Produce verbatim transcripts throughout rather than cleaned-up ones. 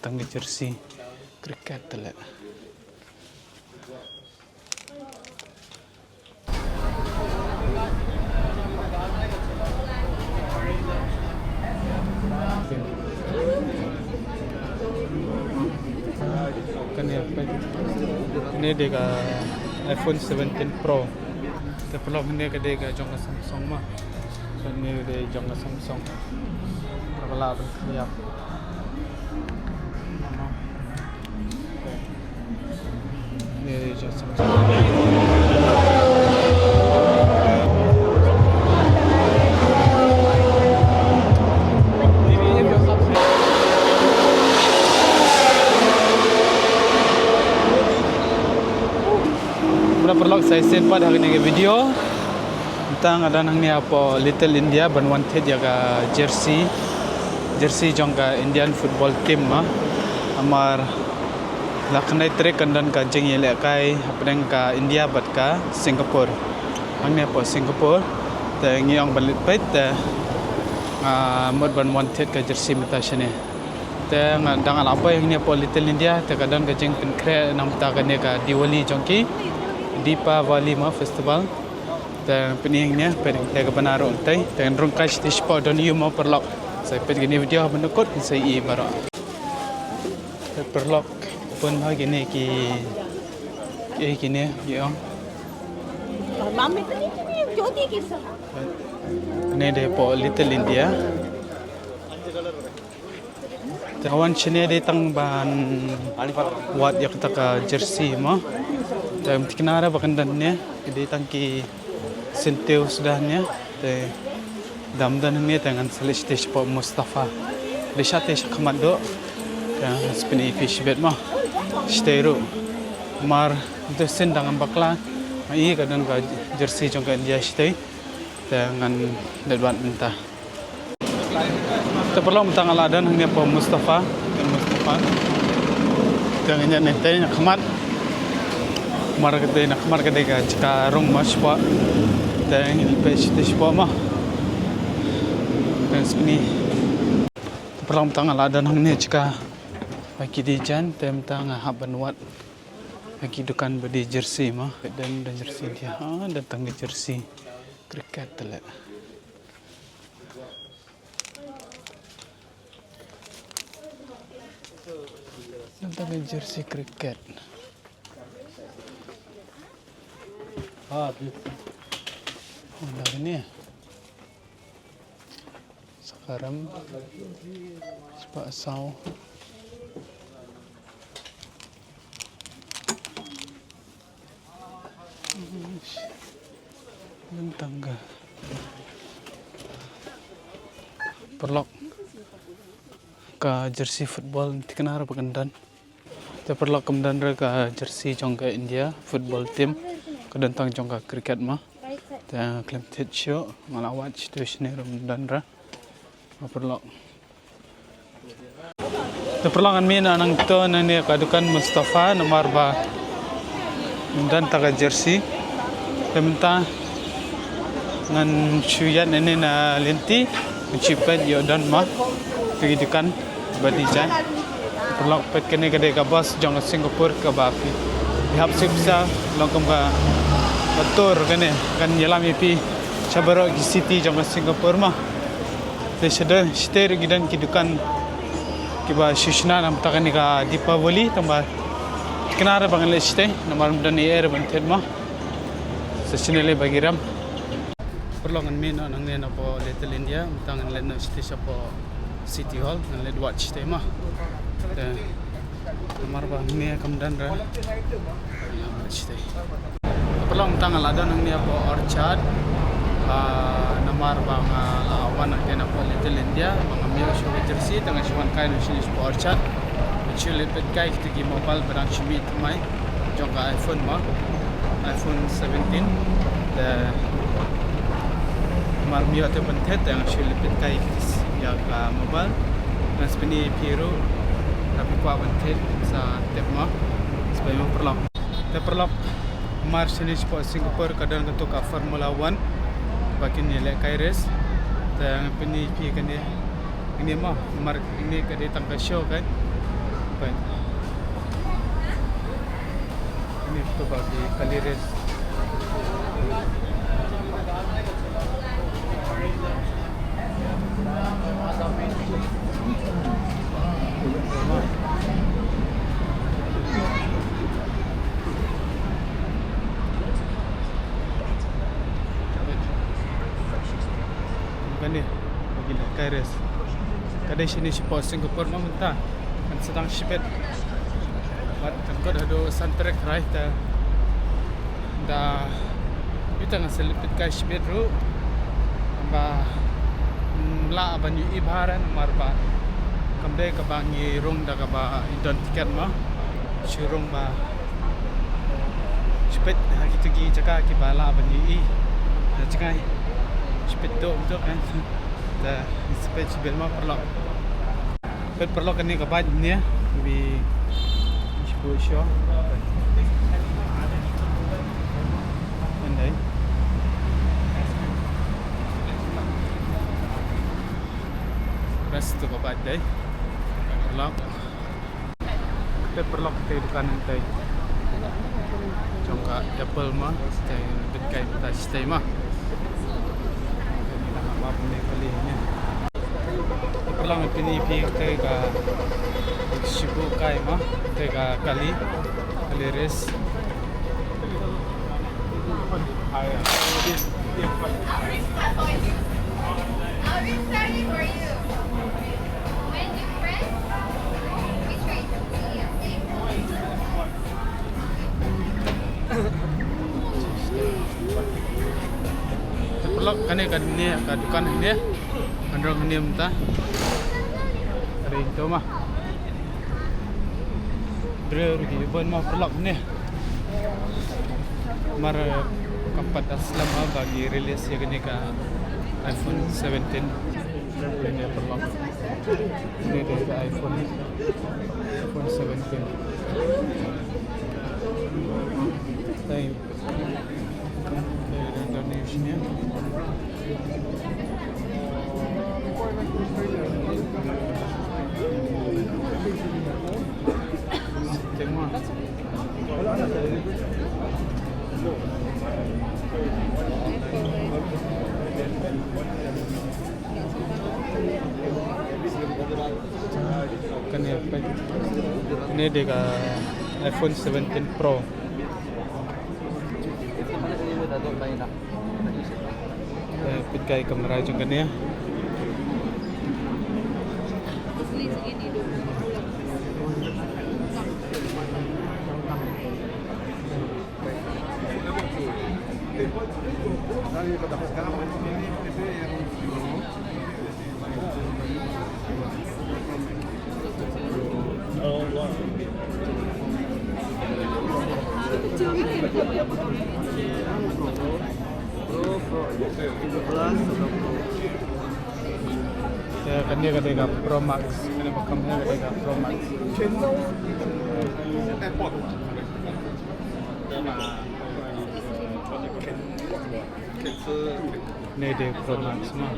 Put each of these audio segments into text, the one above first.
Tang ka jersey cricket te leh. Kane, kane dei ka iPhone seventeen Pro. Te paralok, kane ka dei ka jong ka Samsung mo. Kane ka dei jong ka Samsung. Ka la ban khlieh. Paralok, sa shisien pat ha kane ka video. Mynta nga don hangne hapoh Little India ban wan thied ïa ka jersey, jersey jong ka Indian football team mo. Namar la khyndai tarik kan don ka jingïalehkai hapdeng ka India bad ka Singapore. Hangne hapoh Singapore. Te ngi ong ban leit peit te nga mut ban wan thied ka jersey mynta shane. Te nga dang la poi hangne hapoh Little India te ka don ka jingpynkhreh namar kane ka Diwali jong ki, Deepavali mo festival. Te pyni hangne, peit te ka bana ruh te, te ngan rung kai shatei shapoh don ïa u mo paralok. Sa peit kane video ban kut sa i baroh. Te paralok, pun ha kine ki, eh, kine ki ong. Kane dei hapoh Little India. Te wan shane dei tang ban wad ïa kata ka jersey mo. Te thikna ruh ba kan don ne, dei tang ki syntiew suda ne. Te dam don ne te ngan sa leit shatei shapoh Mustafa. Leit shatei sha khmat duh. Te ngan sa pyni ïa phi shibit mo. Shatei ruh. Namar te sien dang bakla. Nga i ka don ka jersey jong ka India shatei. Te ngan leit wad mynta. Te paralok, mynta nga la don hangne hapoh Mustafa, Mustafa. Te ngan ïaid na tei na khmat. Namar katei na khmat ka dei ka jaka rung mo shapoh. Te ngan peit shatei shapoh mo. Te sha pyni. Te paralok, mynta nga la don hangne jaka ba ki dei jan, te mynta nga hap ban wad ha ki dukan ba dei jersey mo. Don, don jersey India, ha, don tang ka jersey cricket te leh. Don tang ka jersey cricket. Ah, dei. Oh, don ne. Sa kharam. Spah saw. Bentang ka. Paralok, ka jersey football thikna ruh ba kan don. Te paralok, kam don ruh ka jersey jong ka India football team. Ka don tang jong ka cricket mo. Te khlem thied shuh, nga la wad shatei shane ruh ym don ruh. Paralok. Te paralok, ngan mih noh nangto nangne ka dukan Mustafa namar ba ym don tang ka jersey. Te mynta ngan shu ïaid nangne na lynti, ngan shu peit ïoh don ma kata ki dukan ba dei jan. Paralok, peit, kane ka dei ka bus jong ka Singapore kaba phi hap sip sa, long kum ka, ka tour kane, kan ïalam ïa phi sha baroh ki city jong ka Singapore ma. Te shatei, shatei ruh ki don ki dukan kiba shu shna namar kane ka Deepavali, tangba thikna ruh ba ngan leit shatei namar ym don ei ei ruh ban thied mo. Sa shane lei ba ki rem. Paralok, ngan mih noh nangne napoh Little India, mynta ngan leit noh shatei shapoh City Hall, ngan leit wad shatei mo. Te namar ba hangne kam don ruh. Ïa, wad shatei. Paralok, mynta nga la don hangne hapoh Orchard. Ah, namar ba nga la wan hangne napoh Little India, ba ngam ïoh shuh ka jersey, te nga shu wan kai noh shane shapoh Orchard. Ngan shu leit peit kai kita ki mobile ba dang shu mih thymmai jong ka iPhone mo. iPhone seventeen. Te namar ym ïoh te ban thied, te ngan shu leit peit kai ïa ka mobile. Ngan sa pyni ïa phi ruh, lada phi kwah ban thied sa tip mo. Sa peit mo paralok. Te paralok, namar shane shapoh Singapore ka don kato ka Formula One ba kin ïalehkai race. Te ngan pyni ïa phi kane, kane mo, namar kane ka dei tang ka show kan. Fine. Ini to ba ki kali race. Kane, ba ki lehkai race. Ka dei shane shapoh Singapore ma mynta. Kan sdang shibit. Bad kan kut haduh san tarik hynrei te. Da ita nga sa leit peit kai shibit ruh. Ba, mm, lah ban ïohi bha re namar ba kam dei kaba ngi rung da kaba i don tiket mo. Shu rung ba shu peit ha kito ki jaka kiba lah ban ïohi. Da jaka shu peit to to kan. Da shu peit shibit mo paralok. Peit paralok kane ka bike ne, wi shu shu. Kan dei. Best to ka bike dei. Paralok. Peit paralok te dukan hangtei. Jong ka Apple ma, te bit kai ta stay ma. Ni na ma pun ni kali ni. Paralok pini pi te ka shibu kai ma, te ka kali, kali race. I'll bring stuff for you. I'll bring something for you. When you friends, we try to be a safe. Paralok kane kane ka dukan ne. Kan rong ne mynta. Ring to ma. Briew ruh ki bun ma paralok ne. Mar kam pat da slem ba ki release ïa kane ka iPhone seventeen. Kane paralok. Kane dei ka iPhone. iPhone seventeen. Thank you. Kane, kane dei ka iPhone seventeen Pro. Eh, peit kai kamera jong kane. Ya, kane ka dei ka Pro Max. Kane ba kam, kane ka dei ka Pro Max. Kane dei Pro Max ma.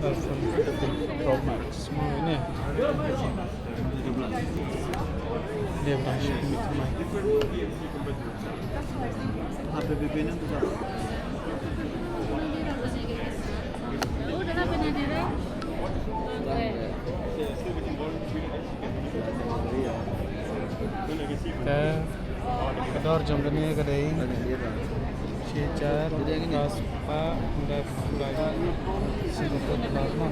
iPhone fifteen Pro Max ma ne. Dei ba shi mit mai. Te ka dor jong kane ka dei shi hajar, ka spah hynriew phew lai Singapore dollar ma.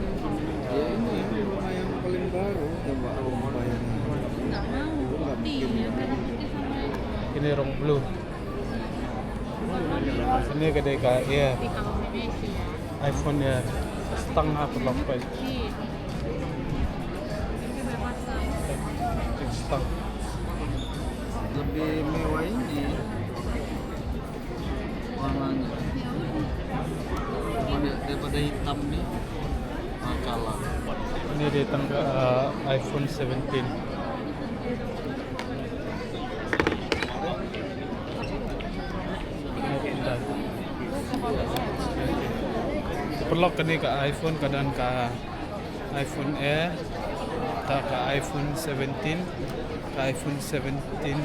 Kine rong blue. Kane ka dei ka Air. iPhone Air. Stang ha paralok peit. Stang. Lebih mewah ini warnanya. Cuma dia, daripada hitam ni, ah, kalah. Ini dia tangga, uh, iPhone seventeen. Paralok, kane ka iPhone ka don ka iPhone Air, ta ka iPhone seventeen, ka iPhone seventeen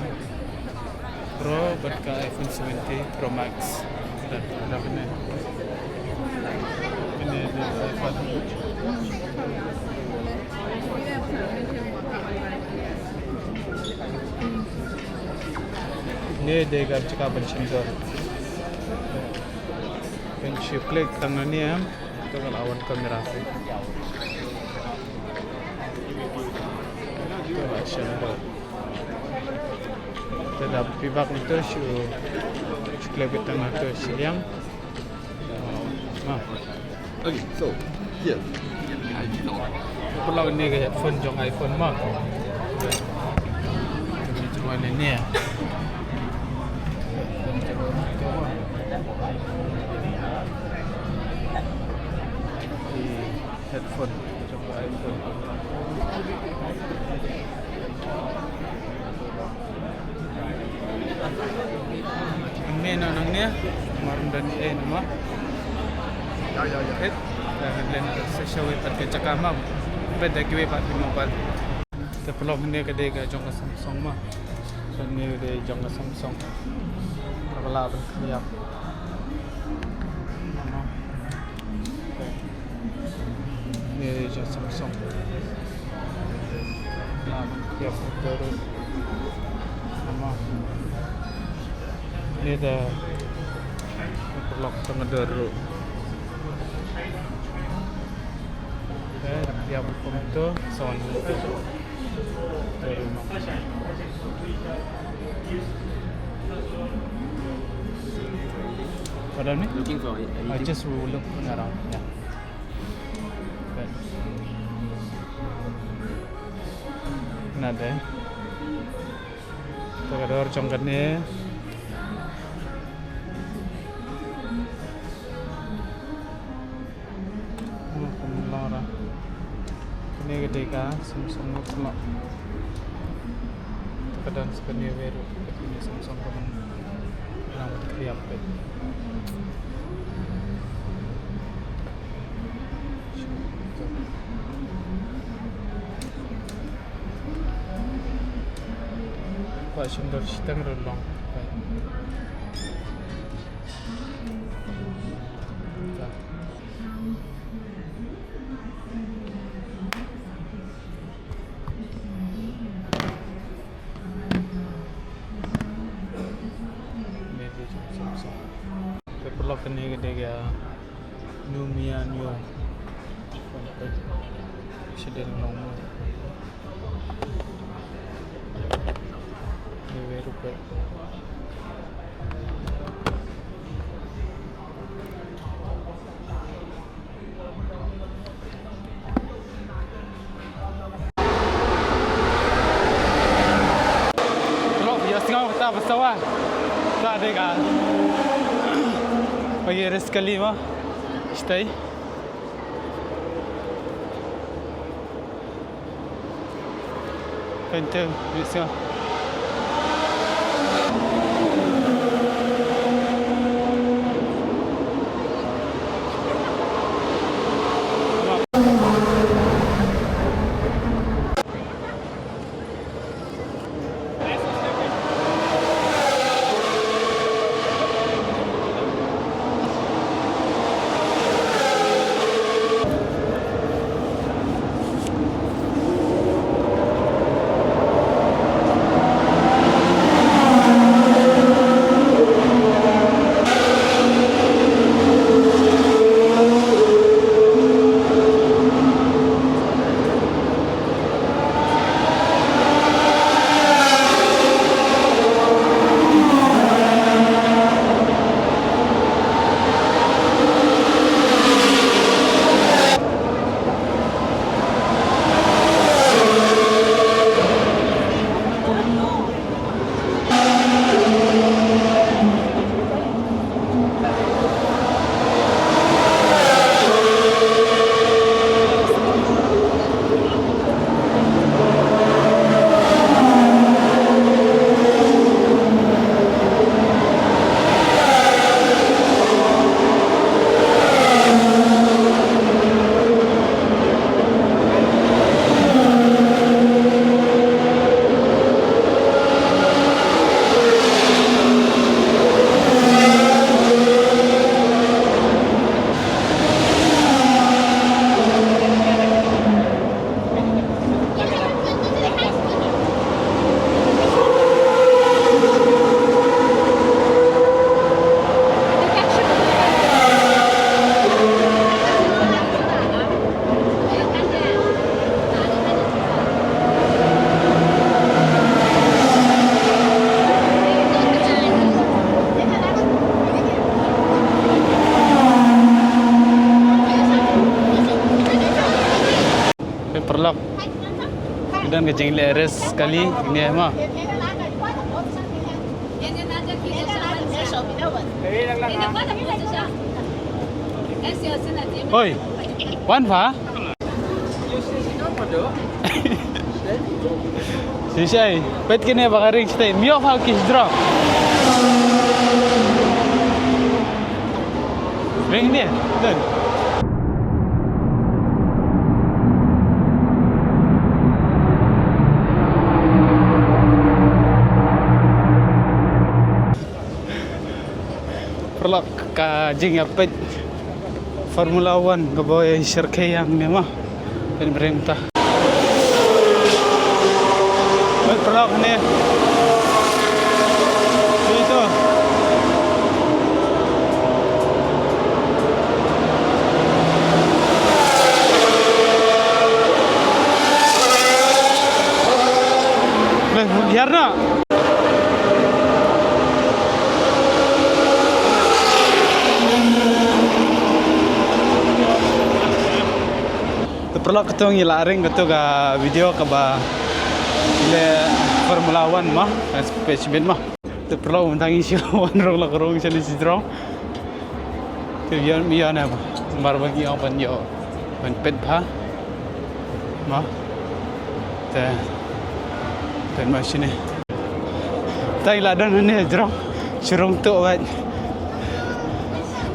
Pro bad ka iPhone seventeen Pro Max. Dah, dah kena. Kena dia iPhone. Ni dia ka jaka ban shim dor. Kan shu klik tang na ni, em. Tu ka la wan kamera sih. Tu la shim dor. Te da phi bak nangta shu, shu khlem bit tang nangta shu liang. Ma. Okay, so, yes. Paralok, kane ka headphone jong iPhone ma. Kane jong iPhone ne. Headphone jong ka iPhone. Mynne na nangne, mar ym don ei namar. Ya, ya, ya. Peit, da ka lens sa sha wei pat ka jaka ma. Peit da kiwei pat ki mobile. Te paralok, mynne ka dei ka jong ka Samsung ma. So mynne ka dei jong ka Samsung. Ka la ban khliap. Ano. Ni jong Samsung. Nah, ya, betul. Sama. Ni da paralok tang da ru. Eh, ya, betul. Sound. What do you mean? Looking for it. I just will look around. Yeah. Okay. Nade. Te ka dor jong kane. Oh, kumlora. Kane ka dei ka Samsung Note Plus. Te ka don sa kane wei ruh, kane Samsung ka ban nang ban khliap peit. Kwah shim dor shiteng ruh long. Te paralok, kane ka dei ka Lumia Neo. Shading long mo. Ni wei ruh peit. Paralok, ïa sngew kata ba sawa. Ta dei ka. Pagi res kali ma. Stay. Pynte, bisa. Ngi don ka jingleh race kali ne mo. Oi, wan pha. Shisha, peit kine ba ka ring shatei, ym ïoh pha ki sdrong. Ring ne, dun. Paralok, ka jingïapeit Formula One kaba ïa shyrkhei hangne mo. Peit breng ta. Peit paralok ne. Ito. Leh, biar na. Te paralok, kato ngi la ring kato ka video kaba leh Formula One mo, ka special mo. Te paralok, mynta ngi shu wan rung la ka rung shane shi jrong. Te ïa, ïa ne ba, mar ba ngi ong ban ïoh ban peit bha. Mo. Te peit mo shane. Te la don ne jrong. Shu rung to wait.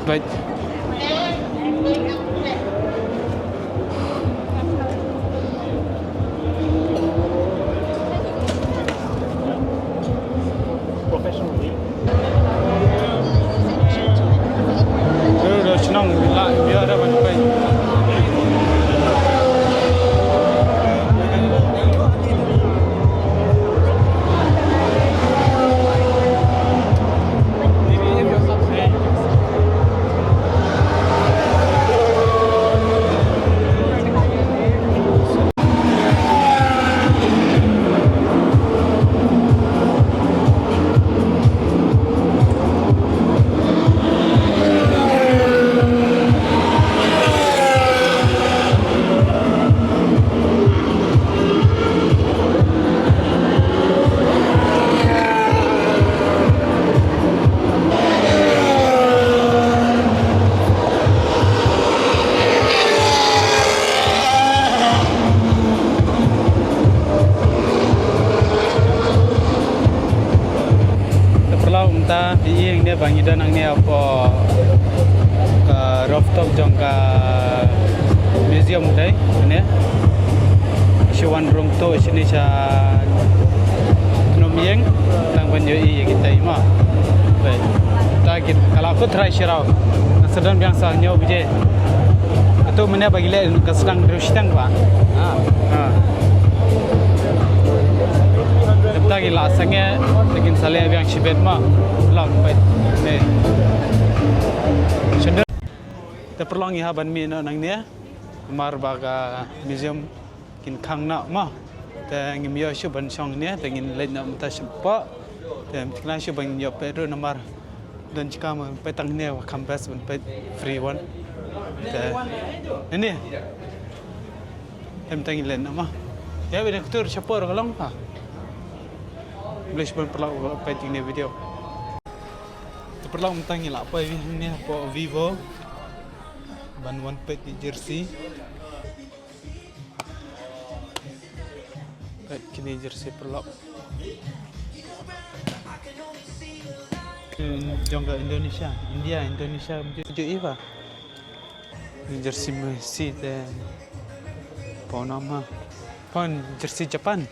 Wait. Professionally. Te paralok, mynta ïa ngi ne ba ngi don hangne hapoh ka rooftop jong ka museum te ne. Shu wan rung to shane sha Phnom Ïeng tang ban ïohi ïa kita i mo. Te kita ki la kut trai shiraw. Nga sa don biang sa hynñiew baje. Kato mynne ba ki leh ka sdang hynriew shiteng ba. Ah. Mynta ki la sangeh, te kin sa leh biang shibit mo. Long peit. Te paralok, ngi hap ban mih noh nangne. Namar ba ka museum kin khang noh mo. Te ngim ïoh shuh ban shong ne, te ngin leit noh mynta shapoh. Te ngim tip shuh ban ïoh peit ruh namar don jaka mo peit tang ne, wa kham best ban peit free wan. Te ne ne. Te mynta ngin leit noh mo. Ïa, bad ka tur shapoh ruh ka long ha. Khublei shibun paralok ba peit ïa kane ka video. Te paralok, mynta ngi la poi hangne hapoh Vivo ban wan peit ïa ki jersey. Peit kine ki jersey paralok. Hmm, jong ka Indonesia, India, Indonesia, ju iwa. Jersey Messi te. Pon nama. Pon jersey Japan.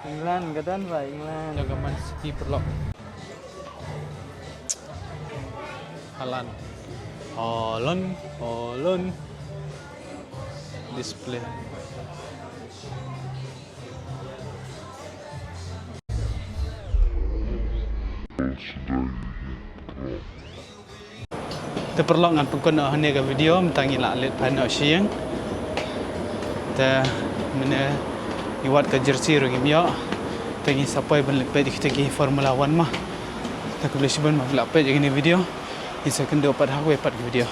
England, ka don ba England. Jong ka Man City paralok. Haaland. Haaland, Haaland. Display. Te paralok, ngan pynkut noh hangne ka video, mynta ngi la leit phai noh sha ïing. Te mynne ngi wad ka jersey ruh ngim ïoh. Te ngi sa poi ban leit peit kita ki Formula One mo. Te khublei shibun ba phi la peit ïa kane ka video. Ngi sa kynduh pat ha kawei pat ka video.